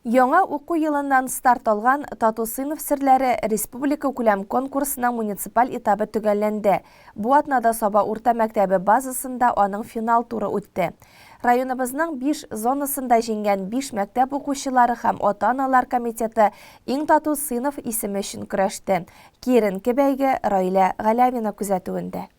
Яңа уку елыннан старт алган Тату сыйныф серләре республикакүләм конкурсының муниципаль этабы төгәлләнде. Бу атнада Саба урта мәктәбе базасында аның финал туры үтте. Районыбызның биш зонасында җиңгән биш мәктәп укучылары һәм ата-аналар комитеты Иң тату сыйныф исеме өчен көрәште. Киеренке бәйге Раилә Галәвина күзәтүендә.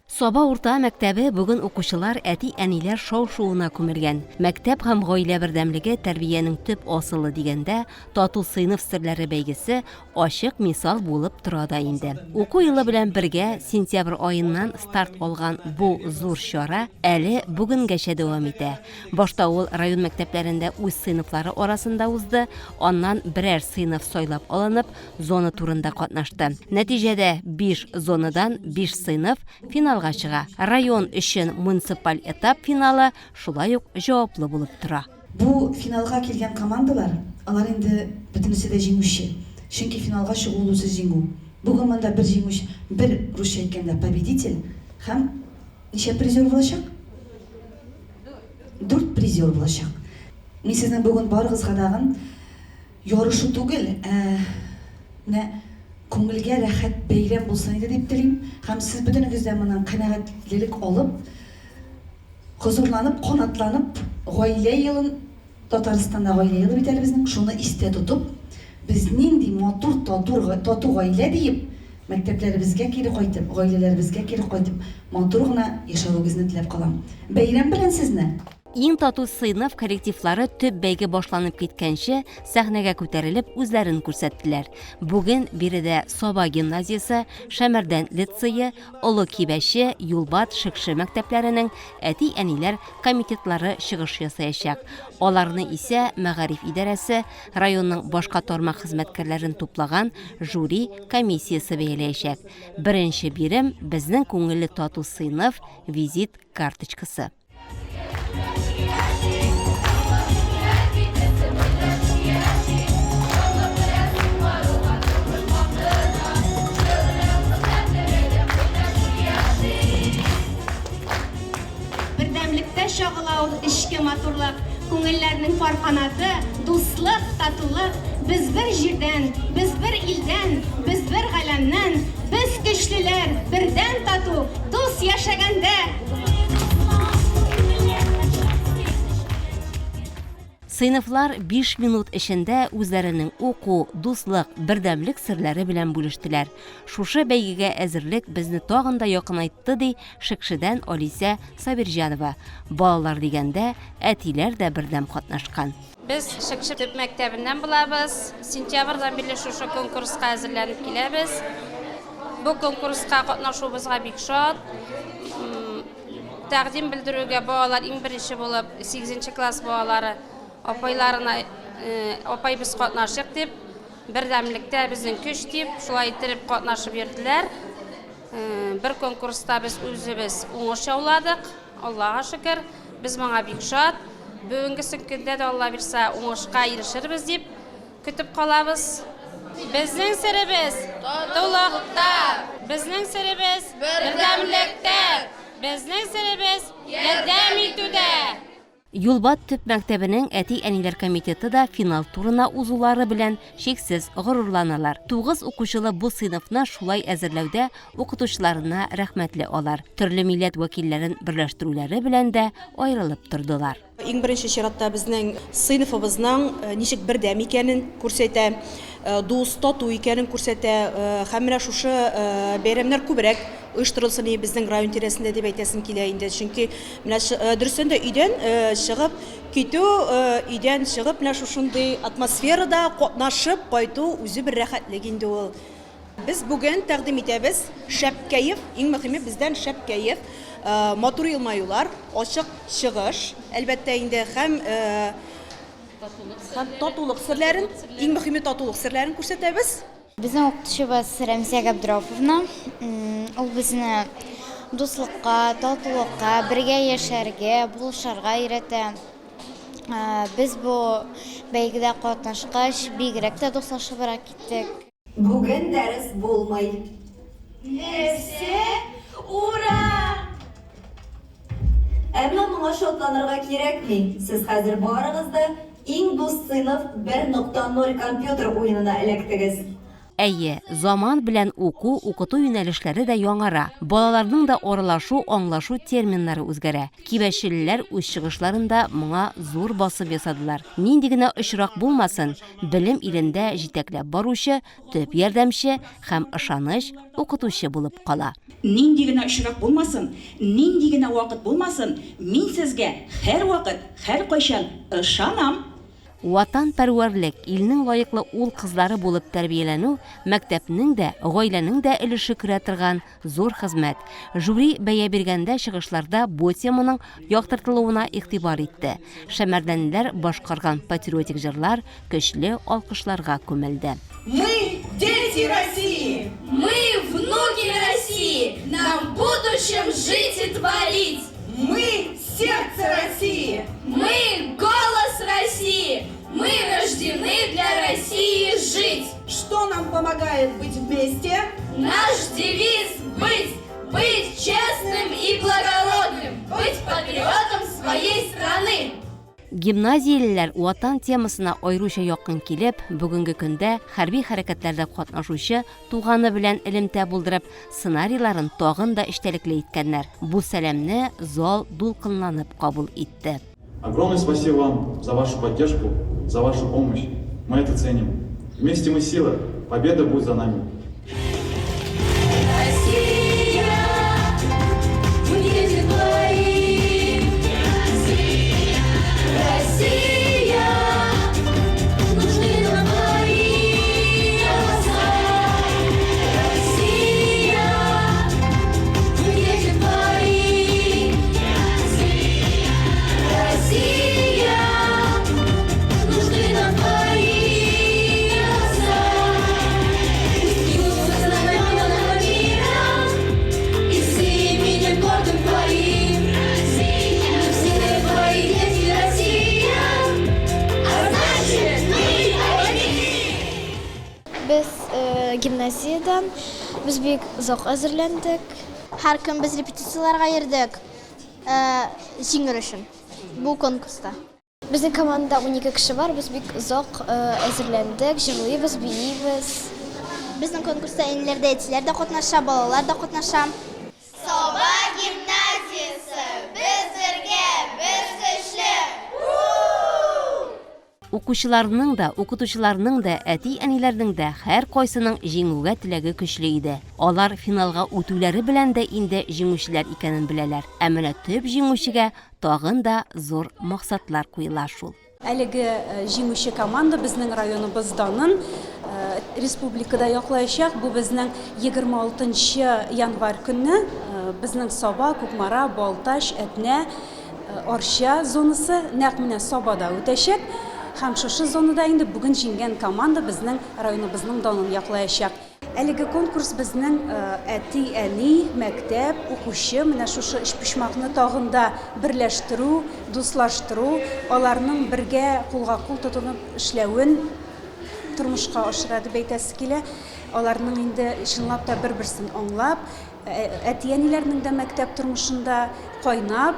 Саба урта мәктәбе бүген укучылар, әти-әниләр шау-шуына күмелгән. Мәктәп һәм гаилә бердәмлеге тәрбиянең төп асылы дигәндә, тату сыйныф серләре бәйгесе ачык мисал булып тора да инде. Уку елы белән бергә сентябрь аеннан старт алган бу зур чара әле бүгенгәчә дәвам итә. Башта ул район мәктәпләрендә үз сыйныфлары арасында узды, аннан берәр сыйныф сайлап алынып, зона турында катнашты. Нәтиҗәдә, биш зонадан биш сыйныф финалга чыга. Район өчен муниципаль этап финалы шулай ук җаваплы булып тора. Бу финалга килгән командалар, алар инде бөтенесе дә җиңүче. Чөнки финалга чыгу ул үзе җиңү. Бүген монда бер җиңүче, бер, русча әйткәндә, победитель һәм ничә призер булачак? Дүрт призер булачак. Мин сезнең бүген барыгызга тагын Ярышу түгел, ә менә күңелгә рәхәт бәйрәм булсын иде дип телим. Һәм сез бөтенегез дә моннан канәгатьлелек алып, хозурланып, канатланып, Гаилә елын, Татарстанда Гаилә елы бит әле безнең, шуны истә тотып, без нинди матур, татур, тату гаилә диеп, мәктәпләребезгә кире кайтып, гаиләләребезгә кире кайтып, матур гына яшәвегезне теләп калам. Бәйрәм белән сезне! Иң тату сыйныф коллективлары төп бәйге башланып киткәнче сәхнәгә күтәрелеп үзләрен күрсәттеләр. Бүген биредә Саба гимназиясе, Шәмәрдән лицее, Олы Кибәче, Юлбат, Шекше мәктәпләренең әти-әниләр комитетлары чыгыш ясаячак. Аларны исә мәгариф идарәсе, районның башка тармак хезмәткәрләрен туплаган жюри комиссиясе бәяләячәк. Беренче бирем, безнең күңелле тату сыйныф визит карточкасы. Бердәмлектә чагыла ул эчке матурлык, Күңелләрнең пар канаты, дуслык, татулык. Без бер җирдән, без бер илдән, без бер галәмнән, Без көчлеләр, бердәм тату, дус яшәгәндә! Сыйныфлар биш минут эчендә үзләренең уку, дуслык, бердәмлек серләре белән бүлештеләр. Шушы бәйгегә әзерлек безне тагын да якынайтты, ди Шекшедән Алисә Сабирҗанова. Балалар дигәндә, әтиләр дә бердәм катнашкан. Без Шекше төп мәктәбеннән булабыз. Сентябрьдән бирле шушы конкурска әзерләнеп киләбез. Бу конкурска катнашуыбызга бик шат. Тәкъдим белдерүгә балалар иң беренче булып, сигезенче класс балалары апайларына, апай без катнашыйк дип, бердәмлектә безнең көч дип, шулай иттереп катнашып йөрделәр. Бер конкурста без үзебез уңыш яуладык. Аллага шөкер, без моңа бик шат. Бүгенгесе көндә дә Алла бирса, уңышка ирешербез дип көтеп калабыз. Безнең серебез, татулыкта! Безнең серебез, бердәмлектә! Безнең серебез, ярдәм итүдә! Юлбат төп мәктәбенең әти-әниләр комитеты да финал турына узулары белән чиксез горурланалар. Тугыз укучылы бу сыйныфны шулай әзерләүдә укытучыларына рәхмәтле алар. Төрле милләт вәкилләрен берләштерүләре белән дә аерылып тордылар. Иң беренче чиратта безнең сыйныфыбызның ничек бердәм икәнен күрсәтә, дус, тату икәнен күрсәтә. Һәм менә шушы бәйрәмнәр күбрәк оештырылсын иде безнең район тирәсендә дип әйтәсем килә инде. Чөнки менә дөрестән дә өйдән чыгып китү, өйдән чыгып менә шушындый атмосферада катнашып кайту үзе бер рәхәтлек инде ул. Без бүген тәкъдим итәбез шәп кәеф, иң мөһиме бездән шәп кәеф, матур елмаюлар, ачык чыгыш, әлбәттә инде, һәм татулык серләрен, иң мөһиме татулык серләрен күрсәтәбез. Безнең укытучыбыз Рәмзия Габдерауфовна, ул безне дуслыкка, татулыкка, бергә яшәргә, булышырга өйрәтә. Без бу бәйгедә катнашкач, бигрәк тә дуслашыбрак киттек. Бүген дәрес булмый. Нәрсә? Ура! Әмма моңа шатланырга кирәкми, сез хәзер барыгыз да. Иң дус сыйныф 1.0 компьютер уенына эләктегез. Әйе, заман белән уку, укыту юнәлешләре дә яңара, балаларның да аралашу, аңлашу терминнары үзгәрә. Кибәчелеләр үз чыгышларында моңа зур басым ясадылар. Нинди генә очрак булмасын, белем илендә җитәкләп баручы, төп ярдәмче һәм ышаныч укытучы булып кала. Нинди генә очрак булмасын, нинди генә вакыт булмасын, мин сезгә һәрвакыт, һәркайчан ышанам! Ватанпәрвәрлек, илнең лаеклы ул-кызлары булып тәрбияләнү мәктәпнең дә, гаиләнең дә өлеше керә торган зур хезмәт. Жюри бәя биргәндә чыгышларда бу теманың яктыртылуына игътибар итте. Шәмәрдәнлеләр башкарган патриотик җырлар көчле алкышларга күмелде. Мы, дети России! Мы, внуки России! Нам в будущем жить и творить! Мы, сердце России! Мы, голос России! Мы рождены для России жить! Что нам помогает быть вместе? Наш девиз быть! Быть честным и благородным! Быть патриотом своей страны! Гимназиялеләр Ватан темасына аеруча якын килеп, бүгенге көндә хәрби хәрәкәтләрдә катнашучы туганы белән элемтә булдырып, сценарийларын тагын да эчтәлекле иткәннәр. Бу сәламне зал дулкынланып кабул итте. Огромное спасибо вам за вашу поддержку, за вашу помощь. Мы это ценим. Вместе мы сила, победа будет за нами. Без гимназиядән, без бик озак әзерләндек. Һәр көн без репетицияләргә йөрдек, җиңер өчен бу конкурста. Безнең командада 12 кеше бар, без бик озак әзерләндек, җырлыйбыз, биибез. Безнең конкурста әниләр дә, әтиләр дә катнаша, балалар да катнаша. Саба гимназиясе, без бергә, без көчле! У-у-у! Укучыларның да, укытучыларның да, әти-әниләрнең дә һәркайсының җиңүгә теләге көчле иде. Алар финалга үтүләре белән дә инде җиңүчеләр икәнен беләләр. Ә менә төп җиңүчегә тагын да зур максатлар куела шул. Әлеге җиңүче команда безнең районыбыз данын республикада яклаячак. Бу безнең 26 нчы январь көнне безнең Саба, Кукмара, Балтач, Әтнә, Арча зонасы нәкъ менә Сабада үтәчәк. Һәм шушы зонада инде бүген җиңгән команда безнең районыбызның данын яклаячак. Әлеге конкурс безнең әти-әни, мәктәп, укучы, менә шушы өчпочмакны тагын да берләштерү, дуслаштыру, аларның бергә кулга-кул тотынып эшләвен тормышка ашыра дип әйтәсе килә. Аларның инде чынлап та бер-берсен аңлап, Әти-әниләрнең дә мәктәп тормышында кайнап,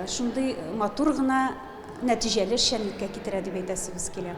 шундый матур гына нәтиҗәле эшчәнлеккә китерә дип әйтәсебез килә.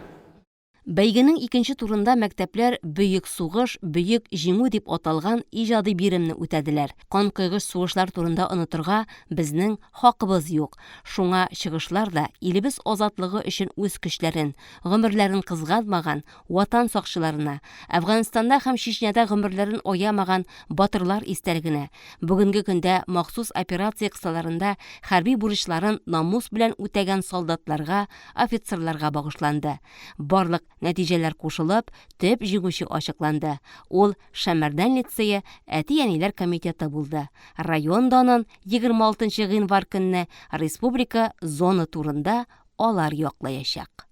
Бәйгенең икенче турында мәктәпләр Бөек сугыш, бөек җиңү дип аталган иҗади биремне үтәделәр. Канкойгыч сугышлар турында онытырга безнең хакыбыз юк. Шуңа чыгышлар да илебез азатлыгы өчен үз көчләрен, гомерләрен кызганмаган Ватан сакчыларына, Әфганстанда һәм Чечняда гомерләрен аямаган батырлар истәлегенә, бүгенге көндә махсус операция кысаларында хәрби бурычларын намус белән үтәгән солдатларга, офицерларга багышланды. Барлык нәтиҗәләр кушылып, төп җиңүче ачыкланды. Ул Шәмәрдән лицее әти-әниләр комитеты булды. Район данын 26 гыйнвар көнне республика зона турында алар яклаячак.